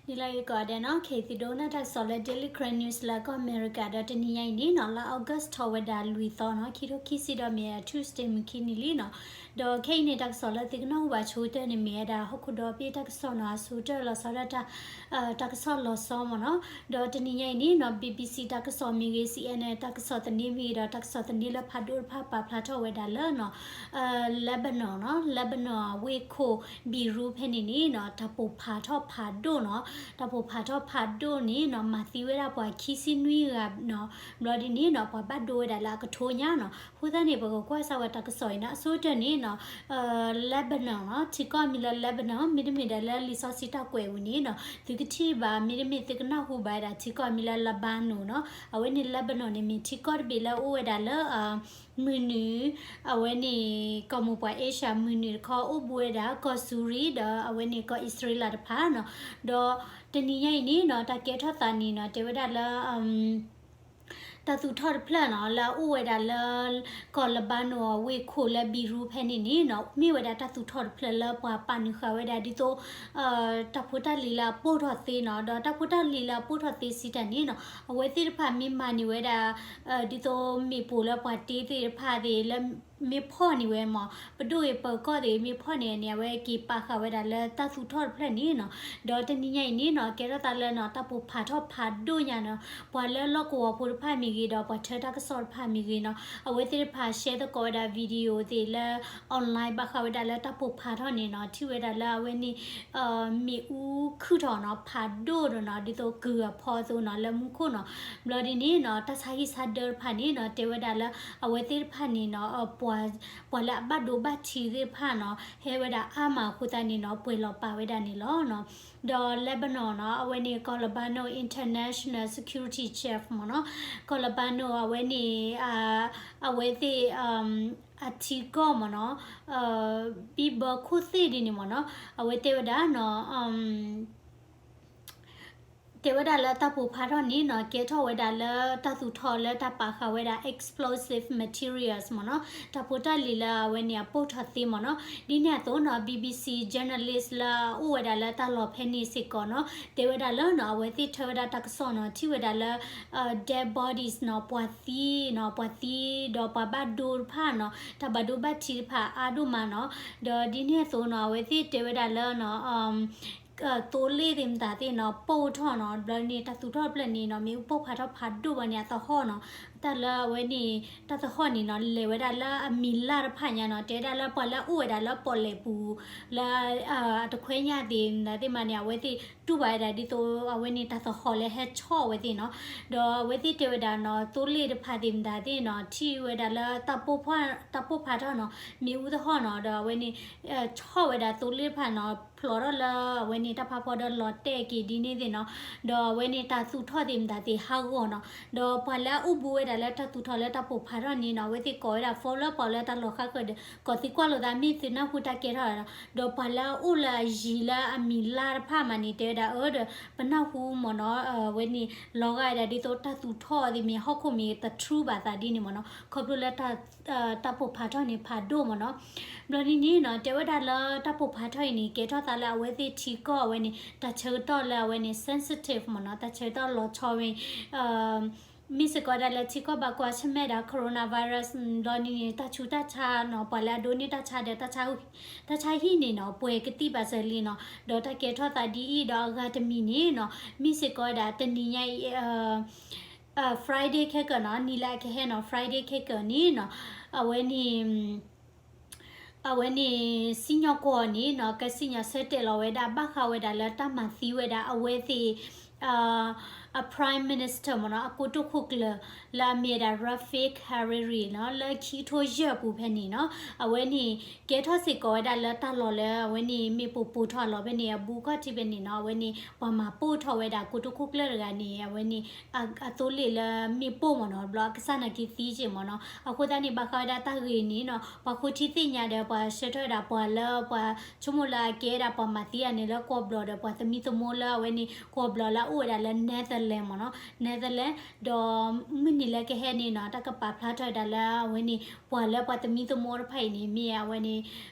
နံၤလၢအဂ့ၤကိးဂၤဒဲးနီၤ, ခဲအံၤသုဒိကနၣ်တၢ်ကစီၣ်လၢ Daily Karen News လၢကီၢ်အမဲရကၤ ဒီးတနံၤညါအံၤန့ၣ်နီၤ လါ August ထီၣ်ဝဲဒၣ်လွံၢ်သီနီၤ, ခံထိခံဆံဒီးမ့ၢ် Tuesday မုၢ်ခံနံၤလံနီၤ. ဒီးခဲအံၤန့ၣ် တၢ်ကစီၣ်လၢသုကနၢ်ဟူဘၣ်ဆိကတၢၢ်န့ၣ်မ့ၢ်ဝဲဒၣ် ဟီၣ်ခိၣ်ဒီဘ့ၣ်တၢ်ကစီၣ်နီၤ, အဆိကတၢၢ်လီၤဆီဒၣ်တၢ် တၢ်ကစီၣ်လီၤဆီမ့ၢ်နီၤ. ဒီးတနံၤညါအံၤန့ၣ်နီၤ BBC တၢ်ကစီၣ်မ့ၢ်ဂ့ၤ, CNN တၢ်ကစီၣ်သန့မ့ၢ်ဂ့ၤ, ဒီးတၢ်ကစီၣ်သန့လၢဖးဒိၣ်တဖၣ်ပာ်ဖျါထီၣ်ဝဲဒၣ်လၢနီၤ Lebanon နီၤ, Lebanon အဝ့ၢ်ခိၣ် Beirut ဖဲန့ၣ်န့ၣ်နီၤ တၢ်ပိာ်ဖးထီၣ်ဖးဒိၣ်နီၤ, တၢ်ပိာ်ဖးထီၣ်ဖးဒိၣ်န့ၣ်နီၤ မၤသံဝဲဒၣ်ပှၤခံဆံနွံဂၤနီၤ, ဘျီဒ်န့ၣ်နီၤ ပှၤဘၣ်ဒိဝဲဒၣ်လၢအကထိညါနီၤ. အဃိသတးန့ၣ် ပကကွၢ်စၢ်ဝဲတၢ်ကစီၣ်အံၤနီၤ, အဆိကတၢၢ်န့ၣ်နီၤ Lebanon နီၤ, ထံကီၢ်မံၤလၢ Lebanon မ့တမ့ၢ်ဒီးလၢလံာ်စီဆှံတၢ်ကွဲးပူၤန့ၣ်နီၤ သုကထံၣ်ဘၣ် မ့တမ့ၢ်သုကနၢ်ဟူဘၣ်ဝဲဒၣ်ထံကီၢ်မံၤလၢ Lebanon နီၤ, အဝဲန့ၣ် Lebanon န့ၣ်မ့ၢ်ထံကီၢ်တဘ့ၣ်လၢအအိၣ်ဝဲဒၣ်လၢ မုၢ်နုာ် အဝဲန့ၣ် ကီၢ်မိၢ်ပှၢ် Asia မုၢ်နုာ်တခီ အိၣ်ဘူးဝဲဒၣ်ကီၢ်စူရံ ဒီးအဝဲန့ၣ်ကီၢ်အံၣ်စရ့လးတဖၣ်နီၤ. ဒီးတနံၤညါအံၤန့ၣ်နီၤ တၢ်ကဲထီၣ်သးန့ၣ်နီၤ တဲဝဲဒၣ်လၢ တၢ်သူၣ်ထီၣ်တဖျၢၣ်နီၤ လၢအအိၣ်ဝဲဒၣ်လၢ ကီၢ် Lebanon အဝ့ၢ်ခိၣ်လၢ Beirut ဖဲန့ၣ်န့ၣ်နီၤ မ့ၢ်ဝဲဒၣ်တၢ်သူၣ်ထီၣ်တဖျၢၣ်လၢပှၤပာ်နုာ်ဃာ်ဝဲဒၣ်ဒ်သိး တၢ်ဖိတၢ်လံၤလၢအပိၢ်ထီၣ်သ့နီၤ, ဒီးတၢ်ဖိတၢ်လံၤလၢအပိၢ်ထီၣ်သ့စံးတၢ်န့ၣ်နီၤ အဝဲသ့ၣ်တဖၣ်မ့ၢ်မၤန့ၢ်ဝဲဒၣ် ဒ်သိးမ့ၣ်ပိၢ်လၢပှၤတ့သ့ၣ်တဖၣ်သ့ၣ်လၢ မ့ၢ်ဖီၣ်န့ၢ်ဝဲမ့ၢ် ပဒိၣ်ဂ့ၤပၢၤကီၢ်သ့ၣ်မ့ၢ်ဖီၣ်န့ၢ်န့ၣ် အဝဲက့ၤပာ်ဃာ်ဝဲဒၣ်လၢတၢ်သူၣ်ထီၣ်တဖျၢၣ်န့ၣ်နီၤ. ဒီးတနံၤညါအံၤန့ၣ်နီၤ ကဲထီၣ်သးလၢနီၤ တၢ်ပိာ်ဖးထီၣ်ဖးဒိၣ်ညါနီၤ, ပှၤလၢလီၢ်ကဝီၤဖိတဖၣ်မ့ၢ်ဂ့ၤ ဒီးပှၤထၢတၢ်ကစီၣ်တဖၣ်မ့ၢ်ဂ့ၤနီၤ အဝဲသ့ၣ်တဖၣ် share သကိးဝဲဒၣ် video သ့ၣ်လၢ online ဘၣ်ဃးဝဲဒၣ်လၢတၢ်ပိာ်ဖးထီၣ်န့ၣ်နီၤ ထံၣ်ဝဲဒၣ်လၢအဝဲန့ၣ် မ့ၣ်အူခုၣ်ထီၣ်နီၤ ဖးဒိၣ်ဒီးနီၤ ဒ်သိးကုၢ်အဖီအသိးနီၤ လၢမူခိၣ်နီၤ. ဘျီဒ်န့ၣ်နီၤ တၢ်ဆါဟံၣ်ဆါဒၢတဖၣ်န့ၣ်နီၤ တဲဝဲဒၣ်လၢ အဝဲသ့ၣ်တဖၣ်န့ၣ်နီၤ ပှၤလၢအဘၣ်ဒိဘၣ်ထံးသ့ၣ်တဖၣ်နီၤ ဟဲဝဲဒၣ်အါမးအဃိသတးန့ၣ်နီၤ ပှဲၤလီၤပာ်ဝဲဒၣ်န့ၣ်လီၤ. ဒီး Lebanon နီၤ အဝဲန့ၣ် ကီၢ် Lebanon International Security Chief မ့ၢ်နီၤ, ကီၢ် Lebanon အဝဲန့ၣ် အဝဲသ့ၣ် အထံကီၢ်မ့ၢ်နီၤ ဘံၣ်ဘၢခိၣ်သ့ၣ်ဒ်န့ၣ်မ့ၢ်နီၤ အဝဲတဲဝဲဒၣ်နီၤ တဲဝဲဒၣ်လၢတၢ်ပိာ်ဖးထီၣ်န့ၣ်နီၤ ကဲထီၣ်ဝဲဒၣ်လၢတၢ်သူၣ်ထီၣ်လၢတၢ်ပာ်ဃာ်ဝဲဒၣ် explosive materials မ့ၢ်နီၤ, တၢ်ဖိတၢ်လံၤလၢအဝဲန့ၣ်အပိၢ်ထီၣ်သ့မ့ၢ်နီၤ. ဒ်န့ၣ်အသိးနီၤ BBC journalist လၢအအိၣ်ဝဲဒၣ်လၢတၢ်လီၢ်ဖဲန့ၣ်စ့ၢ်ကီးနီၤ တဲဝဲဒၣ်လၢနီၤ အဝဲသ့ၣ်ထၢဝဲဒၣ်တၢ်ကစီၣ်နီၤ ထံၣ်ဝဲဒၣ်လၢ dead bodies နီၤ ပှၤသံနီၤ ပှၤသံဒီးပှၤဘၣ်ဒိတဖၣ်နီၤ တၢ်ဘၣ်ဒိဘၣ်ထံးတဖၣ်အါဒိၣ်မးနီၤ. ဒီးဒ်န့ၣ်အသိးနီၤ အဝဲသ့ၣ်တဲဝဲဒၣ်လၢနီၤ သိလ့ၣ်သ့ၣ်မတၤသ့ၣ်နီၤ ပိၢ်ထီၣ်နီၤ ဘျီန့ၣ် တၢ်သူၣ်ထီၣ်တဖျၢၣ်န့ၣ်နီၤ မ့ၣ်အူပိၢ်ဖးထီၣ်ဖးဒိၣ်ဘၣ်န့ၣ် အသဟီၣ်နီၤ တၢ်လၢအဝဲန့ၣ် တၢ်သဟီၣ်န့ၣ်နီၤ လဲၤဝဲဒၣ်လၢအမံၤလၢ်တဖၣ်ညါနီၤ တဲဒၣ်လၢပှၤလၢအအိၣ်ဝဲဒၣ်လၢပီၣ်လဲၣ်ပူၤ လၢ အတခွဲညၣ်သ့ၣ်မတၤသ့ၣ်မးန့ၣ် အဝဲသ့ၣ်တူၢ်ဘၣ်ဝဲဒၣ်ဒ်သိးအဝဲန့ၣ် တၢ်သဟီၣ်လၢဟဲဆီၣ်ဝဲသ့ၣ်နီၤ. ဒီးအဝဲသ့ၣ်တဲဝဲဒၣ်နီၤ သိလ့ၣ်တဖၣ်သ့ၣ်မတၤသ့ၣ်နီၤ ထံၣ်ဝဲဒၣ်လၢ တၢ်ပိၢ်ဖးထီၣ်နီၤ မ့ၣ်အူသဟီၣ်နီၤ ဒီးအဝဲန့ၣ် ဆီၣ်ဝဲဒၣ်သိလ့ၣ်တဖၣ်နီၤ ဖျိးထီၣ်လၢအဝဲန့ၣ်တၢ်ဖးဖီဒီးလီၤတဲာ်က့ၤဒ်န့ၣ်သ့ၣ်နီၤ. ဒီးအဝဲန့ၣ်တၢ်သူၣ်ထီၣ်သ့ၣ်မတၤသ့ၣ်ဟးဂီၤနီၤ ဒီးပှၤလၢအအိၣ်ဘူးဝဲဒၣ်လၢတၢ်သူၣ်ထီၣ်လၢတၢ်ပိာ်ဖးထီၣ်န့ၣ်နီၤ အဝဲသ့ၣ်ကိးဝဲဒၣ် phone လၢပှၤလၢတၢ်လီၤဃါဃၢၤဒီး ကိးသံကွၢ်လိာ်သးမ့ၢ်သုနၢ်ဟူတၢ်ကဲထီၣ်နီၤ. ဒီးပှၤလၢအအိၣ်လၢအယံၤလၢအမံၤလၢ်တဖၣ်မးန့ၣ် တဲဝဲဒၣ်အၢဒီး ပနၢ်ဟူမ့ၢ်နီၤ အဝဲန့ၣ် လီၤဂာ်ဝဲဒၣ်ဒ်သိးတၢ်သူၣ်ထီၣ်သ့ၣ်မ့ၢ်ဟီၣ်ခိၣ်မ့ၢ်တထြူဘၣ်သးဒ်န့ၣ်မ့ၢ်နီၤ ခီဖျိလၢ တၢ်ပိာ်ဖးထီၣ်န့ၣ်ဖးဒိၣ်မ့ၢ်နီၤ. ဘျီန့ၣ်န့ၣ်နီၤ တဲဝဲဒၣ်လၢတၢ်ပိာ်ဖးထီၣ်အံၤန့ၣ် ကဲထီၣ်သးလၢအဝဲသ့ၣ်ထံကီၢ်အဝဲန့ၣ် တၢ်ဆၢကတီၢ်လၢအဝဲန့ၣ် sensitive မ့ၢ်နီၤ တၢ်ဆၢကတီၢ်လီၤဆီဝဲ မ့ၢ်စ့ၢ်ကီးဒၣ်လၢထံကီၢ်ဘၣ်ကွၢ်ဆၢၣ်မဲာ်ဒၣ် coronavirus ဘျီန့ၣ်န့ၣ် တၢ်ဆူးတၢ်ဆါနီၤ ပှၤလၢအဒိးန့ၢ်တၢ်ဆါဒီး တၢ်ဆါဟံၣ်န့ၣ်နီၤ ပှဲၤကသံၣ်ဘၣ်စၢၤလံနီၤ ဒီးတၢ်ကဲထီၣ်သးဒ်အံၤဒီးအဂၤတမံၤန့ၣ်နီၤ မ့ၢ်စ့ၢ်ကီးဒၣ်တနံၤညါအံၤ Friday ခဲကၢၣ်နီၤ နံၤလၢအကဟဲနီၤ Friday ခဲကၢၣ်န့ၣ်နီၤ အဝဲန့ၣ် အဝဲန့ၣ် စံၣ်ညီၣ်ကွီၢ်န့ၣ်နီၤ ကစံၣ်ညီၣ်ဆၢတဲာ်လီၤဝဲဒၣ် ဘၣ်ဃးဝဲဒၣ်လၢတၢ်မၤသံဝဲဒၣ် အဝဲသ့ၣ် အ Prime Minister မ့ၢ်နီၤ အကိတိာ်ခိၣ်ကျၢၢ် လၢအမ့ၢ်ဝဲဒၣ် Rafiq Hariri နီၤ လၢခံကထိယဲၢ်ပူၤဖဲန့ၣ်နီၤ အဝဲန့ၣ် ကဲထီၣ်စ့ၢ်ကီးဝဲဒၣ်လၢတၢ်လီၢ်လၢအဝဲန့ၣ် မ့ၣ်ပိၢ်ပိၢ်ထီၣ်အလီၢ်ဖဲန့ၣ် အဘူးခီၣ်ထံးဖဲန့ၣ်နီၤ အဝဲန့ၣ် ပှၤမၤပိၢ်ထီၣ်ဝဲဒၣ်ကိတိာ်ခိၣ်ကျၢၢ်တဂၤန့ၣ် အဝဲန့ၣ် အသိလ့ၣ်လၢမ့ၣ်ပိၢ်မ့ၢ်နီၤ ဘျီအကစၢ်နာ်က့သံက့ၤမ့ၢ်နီၤ အဃိသတးန့ၣ် ဘၣ်ဃးဝဲဒၣ်တၢ်ဂ့ၢ်န့ၣ်နီၤ ပှၤဃိထံသ့ၣ်ညါဒီး ပှၤဆၢထၢၣ်ဝဲဒၣ်ပှၤလၢပှၤဆိကမိၣ်လၢအကဲဝဲဒၣ်ပှၤမၤသံအန့ၣ်လၢကီၢ်ဘျီၣ်ဒီး ပှၤသမံသမိးလၢအဝဲန့ၣ် ကီၢ်ဘျီၣ်လၢ အိၣ်ဝဲဒၣ်လၢ Netherlands မ့ၢ်နီၤ, Netherlands ဒီးမုၢ်နံၤလၢကဟဲန့ၣ်နီၤ တၢ်ကပာ်ဖျါထီၣ်ဝဲဒၣ်လၢအဝဲန့ၣ် ပှၤလၢပှၤသမံသမိးတဖၣ်အံၤန့ၣ် မ့ၢ်အဝဲန့ၣ်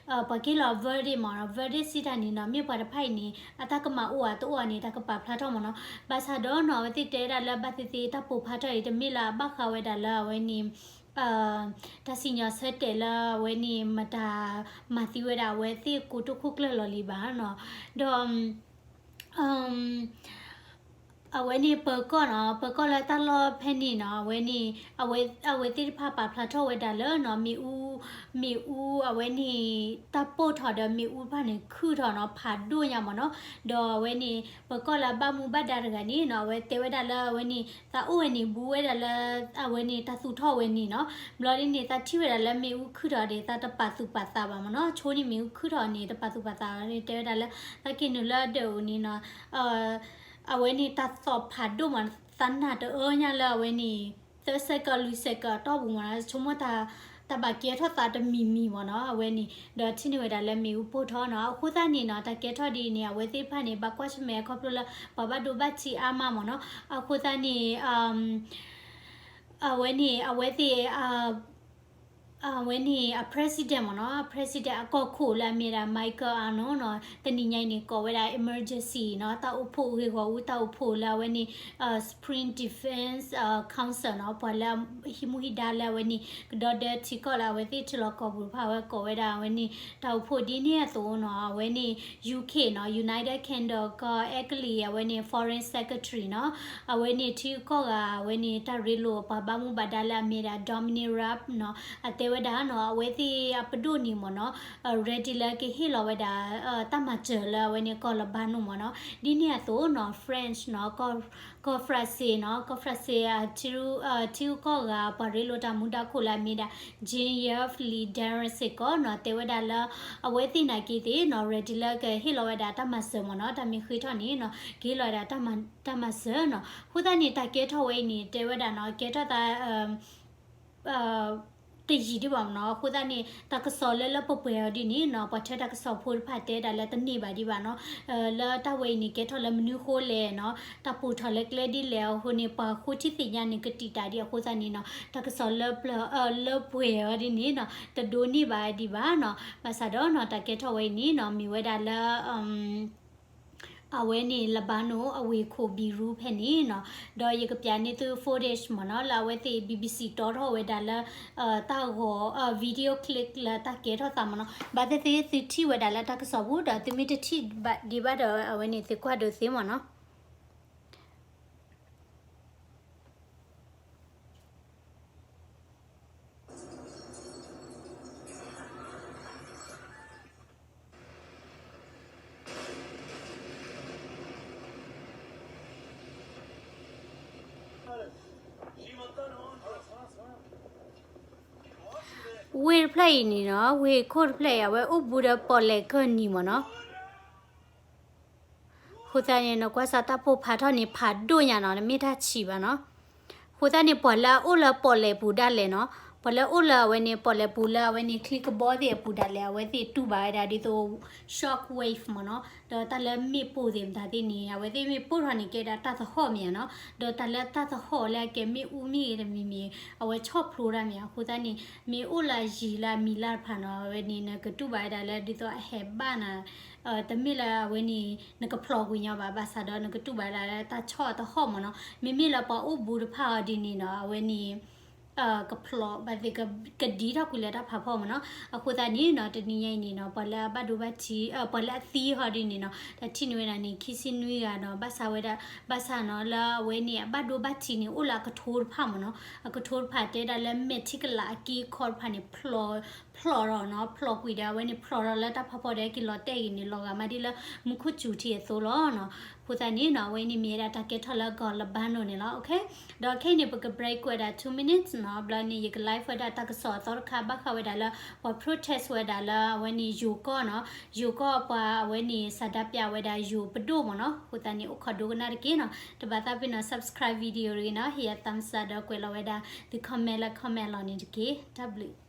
ပှၤကဟ့ၣ်လီၤ verdict မ့ၢ်နီၤ, verdict စံးတၢ်န့ၣ်နီၤ မ့ၢ်ပှၤတဖၣ်အံၤန့ၣ် အတၢ်ကမၣ်အိၣ်ဧါတအိၣ်ဧါန့ၣ် တၢ်ကပာ်ဖျါထီၣ်မ့ၢ်နီၤ. ဘၣ်ဆၣ်ဒီးနီၤ အဝဲသ့ၣ်တဲဝဲဒၣ်လၢဘၣ်သ့ၣ်သ့ၣ်တၢ်ပိာ်ဖျါထီၣ်အံၤ တမ့ၢ်လၢအဘၣ်ဃးဝဲဒၣ်လၢအဝဲန့ၣ် တၢ်စံၣ်ညီၣ်ဆၢတဲာ်လၢအဝဲန့ၣ် မတၤမၤသံဝဲဒၣ်အဝဲသ့ၣ်ကိတိာ်ခိၣ်ကျၢၢ်လီၤလံဘၣ်နီၤ. ဒီး အဝဲန့ၣ်ပၢၤကီၢ်နီၤ, ပၢၤကီၢ်လၢတၢ်လီၢ်ဖဲန့ၣ်နီၤ အဝဲန့ၣ် အဝဲသ့ၣ်တဖၣ်ပာ်ဖျါထီၣ်ဝဲဒၣ်လၢနီၤ မ့ၣ်အူ မ့ၣ်အူအဝဲန့ၣ် တၢ်ပိၢ်ထီၣ်ဒီးမ့ၣ်အူတဖၣ်န့ၣ် ခုၣ်ထီၣ်နီၤ ဖးဒိၣ်ညါမ့ၢ်နီၤ. ဒီးအဝဲန့ၣ် ပၢၤကီၢ်လၢအဘၣ်မူဘၣ်ဒါတဂၤန့ၣ်နီၤ အဝဲတဲဝဲဒၣ်လၢအဝဲန့ၣ် သးအိၣ်ဝဲန့ၣ် ဘူးဝဲဒၣ်လၢ အဝဲန့ၣ်တၢ်သူၣ်ထီၣ်ဝဲန့ၣ်နီၤ. ဘျီဒ်န့ၣ် သးထံၣ်ဝဲဒၣ်လၢမ့ၣ်အူခုၣ်ထီၣ်ဒီး သးတပာ်သူၣ်ပာ်သးဘၣ်မ့ၢ်နီၤ. ဆိန့ၣ်မ့ၣ်အူခုၣ်ထီၣ်န့ၣ် တပာ်သူၣ်ပာ်သးဘၣ်န့ၣ် တဲဝဲဒၣ်လၢ သးက့ၤနုာ်လၢအဒၢးအိၣ်န့ၣ်နီၤ အဝဲန့ၣ်တၢ်သီၣ်ဖးဒိၣ်မး သးနာ်တအၢညါလၢအဝဲန့ၣ် သၢစဲးကီးလွံၢ်စဲးကီးအတီၢ်ပူၤမ့ၢ်နီၤ ဆိကမိၣ်တၢ် တၢ်ဘၣ်ကဲထီၣ်သးတမံၤမံၤမ့ၢ်နီၤ အဝဲန့ၣ် ဒီးထံၣ်န့ၢ်ဝဲဒၣ်လၢမ့ၣ်အူပိၢ်ထီၣ်နီၤ အဃိသတးန့ၣ်နီၤ တၢ်ကဲထီၣ်ဒ်အံၤန့ၣ် အဝဲသ့ၣ်တဖၣ်န့ၣ် ဘၣ်ကွၢ်ဆၢၣ်မဲာ်ခီဖျိလၢ ပှၤဘၣ်ဒိဘၣ်ထံးအါမးမ့ၢ်နီၤ အဃိသတးန့ၣ် အဝဲန့ၣ် အဝဲသ့ၣ် အဝဲန့ၣ် အ president မ့ၢ်နီၤ အ president အကီၢ်ခိၣ်လၢအမ့ၢ်ဒၣ် Michael Arnold နီၤ တနံၤညါအံၤန့ၣ် ကိးဝဲဒၣ် emergency နီၤ တၢ်အိၣ်ဖှိၣ်ဂ့ၢ်ဂီၢ်အူ တၢ်အိၣ်ဖှိၣ်လၢအဝဲန့ၣ် Spring Defense Council နီၤ ပှၤလၢဟံးမူဟံးဒါလၢအဝဲန့ၣ် ကဒီဒၢထံကီၢ်လၢအဝဲသ့ၣ်ထံလီၢ်ကီၢ်ပူၤတဖၣ် အဝဲကိးဝဲဒၣ်အဝဲန့ၣ် တၢ်အိၣ်ဖှိၣ်ဒ်န့ၣ်အသိးနီၤ အဝဲန့ၣ် UK နီၤ United Kingdom ကီၢ်အဲကလံး အဝဲန့ၣ် foreign secretary နီၤ အဝဲန့ၣ်ထံဂုၤကီၢ်ဂၤ အဝဲန့ၣ်တၢ်ရ့လိာ်ပှၤဘၣ်မူဘၣ်ဒါလၢအမ့ၢ်ဒၣ် Dominic Raab နီၤ အတဲဝဲဒၣ်နီၤ အဝဲသ့ၣ်အပဒိၣ်န့ၣ်မ့ၢ်နီၤ ready လၢကဟ့ၣ်လီၤဝဲဒၣ် တၢ်မၤစၢၤလၢအဝဲန့ၣ်ကီၢ်လဘါနိၣ်မ့ၢ်နီၤ ဒ်န့ၣ်အသိးနီၤ French နီၤ ကီၢ် France နီၤ ကီၢ် France ထံဂုၤကီၢ်ဂၤ ပှၤရ့လိာ်တၢ်မူဒါခိၣ်လၢအမ့ၢ်ဒၣ် Jean-Yves Le Drian စ့ၢ်ကီးနီၤ တဲဝဲဒၣ်လၢ အဝဲသ့ၣ်နာ်က့သ့ၣ်နီၤ ready လၢကဟ့ၣ်လီၤဝဲဒၣ်တၢ်မၤစၢၤမ့ၢ်နီၤ တၢ်မ့ၢ်ဃ့ထီၣ်န့ၣ်နီၤ ကဟ့ၣ်လီၤဝဲဒၣ်တၢ်မၤစၢၤနီၤ အဃိသတးန့ၣ် တၢ်ကဲထီၣ်ဝဲအံၤန့ၣ် တဲဝဲဒၣ်နီၤ ကဲထီၣ်သး တယံာ်ဒံးဘၣ်မ့ၢ်နီၤ အဃိသတးန့ၣ် တၢ်ကစီၣ်လၢလၢပှဲၤပှဲၤအီၤဒ်န့ၣ်နီၤ ပှၤထၢတၢ်ကစီၣ်ဖိတဖၣ်တဲဒၣ်လၢတန့ၢ်ဘၣ်ဒံးဘၣ်နီၤ လၢတၢ်ဝဲအံၤန့ၣ် ကဲထီၣ်လၢမနုၤဃိလဲၣ်နီၤ တၢ်ပိာ်ထီၣ်လၢကျဲဒ်လဲၣ်အဃိန့ၣ် ပှၤဃိထံသ့ၣ်ညါန့ၣ် ကတံာ်တာ်ဒံးအဃိသတးန့ၣ်နီၤ တၢ်ကစီၣ်လၢပှဲၤ လၢပှဲၤအီၤဒ်န့ၣ်နီၤ တဒိးန့ၢ်ဘၣ်ဒံးဘၣ်နီၤ ဘၣ်ဆၣ်ဒီးနီၤ တၢ်ကဲထီၣ်ဝဲအံၤန့ၣ်နီၤ မ့ၢ်ဝဲဒၣ်လၢ အဝဲန့ၣ် လဘါနိၣ် အဝ့ၢ်ခိၣ် Beirut ဖဲန့ၣ်နီၤ ဒီးယကပျးန့ၢ်သု footage မ့ၢ်နီၤ လၢအဝဲသ့ၣ် BBC တီထီၣ်ဝဲဒၣ်လၢ တၢ်ဂီၤ video clip လၢတၢ်ကဲထီၣ်သးမ့ၢ်နီၤ ဘၣ်သ့ၣ်သ့ၣ်သုထံၣ်ဝဲဒၣ်လၢတၢ်ကစီၣ်ပူၤ ဒီးသုမ့ၢ်တထံၣ်ဒံးဘၣ်ဒီး အဝဲန့ၣ်သုကွၢ်ဒိးသ့မ့ၢ်နီၤ ဝ့ၢ်တဖျၢၣ်အံၤန့ၣ်နီၤ ဝ့ၢ်ခိၣ်တဖျၢၣ်အံၤ အဝဲအိၣ်ဘူးဒီးပီၣ်လဲၣ်ကၢၢ်နံၤမ့ၢ်နီၤ အဃိသတးန့ၣ် နကွၢ်စၢ်တၢ်ပိၢ်ဖးထီၣ်န့ၣ် ဖးဒိၣ်ညါနီၤ တမ့ၢ်တၢ်ဆံးဘၣ်နီၤ အဃိသတးန့ၣ် ပှၤလၢအအိၣ်လၢပီၣ်လဲၣ်ပူၤဒၣ်လဲာ်နီၤ ပှၤလၢအအိၣ်လၢအဝဲန့ၣ် ပီၣ်လဲၣ်ပူၤလၢအဝဲန့ၣ် ချံကဘီသ့ၣ်အပူၤဒၣ်လဲာ် အဝဲသ့ၣ်တူၢ်ဘၣ်ဝဲဒၣ်ဒ်သိး shock wave မ့ၢ်နီၤ ဒီးတၢ်လၢမ့ၣ်ပိၢ်သ့ၣ်မတၤသ့ၣ်န့ၣ် အဝဲသ့ၣ်မ့ၣ်ပိၢ်ထီၣ်န့ၣ် ကဲဒၣ်တၢ်သဟီၣ်မ့ၢ်ဧါနီၤ ဒီးတၢ်လၢတၢ်သဟီၣ်လၢအကဲမ့ၣ်အူမ့ၢ်ဂ့ၤတမံၤမံၤ အဝဲဆီၣ်ဖျိတၢ်မ့ၢ်ဧါ အဃိသတးန့ၣ် မ့ၢ်အိၣ်လၢအယံာ်လၢအမံၤလၢ်တဖၣ်နီၤ အဝဲန့ၣ် နကတူၢ်ဘၣ်ဝဲဒၣ်လၢဒ်သိးအဟဲဘၣ်နၤ တမ့ၢ်လၢအဝဲန့ၣ် နကဖျိးကွံာ်ညီဘၣ် ဘၣ်ဆၣ်ဒီး နကတူၢ်ဘၣ်ဒၣ်လၢတၢ်ဆီၣ်တဟီၣ်မ့ၢ်နီၤ မ့မ့ၢ်လၢပှၤအိၣ်ဘူးတဖၣ်အီၤဒ်န့ၣ်နီၤ အဝဲန့ၣ် ကဖျိးဘၣ်သ့ၣ် ကဒံထီၣ်ကွံာ်လၢတၢ်ဖးဖီမ့ၢ်နီၤ အဃိသတးန့ၣ်နီၤ တနံၤညါအံၤန့ၣ်နီၤ ပှၤလၢအဘၣ်ဒိဘၣ်ထံး ပှၤလၢအသံဟီဒ်န့ၣ်နီၤ တၢ်ထံၣ်န့ၢ်ဝဲဒၣ်န့ၣ် ခံဆံနွံဂၤနီၤ ဘၣ်ဆၣ်ဝဲဒၣ် ဘၣ်ဆၣ်နီၤ လၢအဝဲန့ၣ် အဘၣ်ဒိဘၣ်ထံးန့ၣ် အိၣ်လၢအကထိတဖၣ်မ့ၢ်နီၤ အကထိတဖၣ်တဲဒၣ်လၢမဲာ်ထံကလၤအက့အခီတဖၣ်န့ၣ် ဖျိး ဖျိးထီၣ်နီၤ ဖျိးကွံာ်ဒီး အဝဲန့ၣ်ဖျိးထီၣ်လၢတၢ်ဖးဖီဒီး က့ၤလီၤတဲာ်ဂ့ၤန့ၣ် လီၤဂာ်မးဒ်လၢမူခိၣ်စူၤထံအသိးလီၤနီၤ အဃိသတးန့ၣ်နီၤ အဝဲန့ၣ်မ့ၢ်ဝဲဒၣ်တၢ်ကဲထီၣ်လၢကီၢ် Lebanon န့ၣ်လီၤ okay ဒီးခဲအံၤန့ၣ် ပက break ဝဲဒၣ် two minutes နီၤ ဘျီန့ၣ် ယက live ဝဲဒၣ်တၢ်ကစီၣ်အသီတခါ ဘၣ်ဃးဝဲဒၣ်လၢ ပှၤ protest ဝဲဒၣ်လၢအဝဲန့ၣ် ယိၤကီၢ်နီၤ ယိၤကီၢ်ပှၤအဝဲန့ၣ် ဆန္ဒပြဝဲဒၣ်ယိၤပဒိၣ်မ့ၢ်နီၤ အဃိသတးန့ၣ် အိၣ်ခိးဒိကနၣ်တက့ၢ်နီၤ တဘၣ်သးပ့ၤနီၤ subscribe video တဂ့ၤနီၤ ဟ့ၣ်ယၤ thumbs up ဒီးကွဲးလီၤဝဲဒၣ် သု comment လၢ comment အလီၢ်န့ၣ်တက့ၢ် တၢ်ဘျုး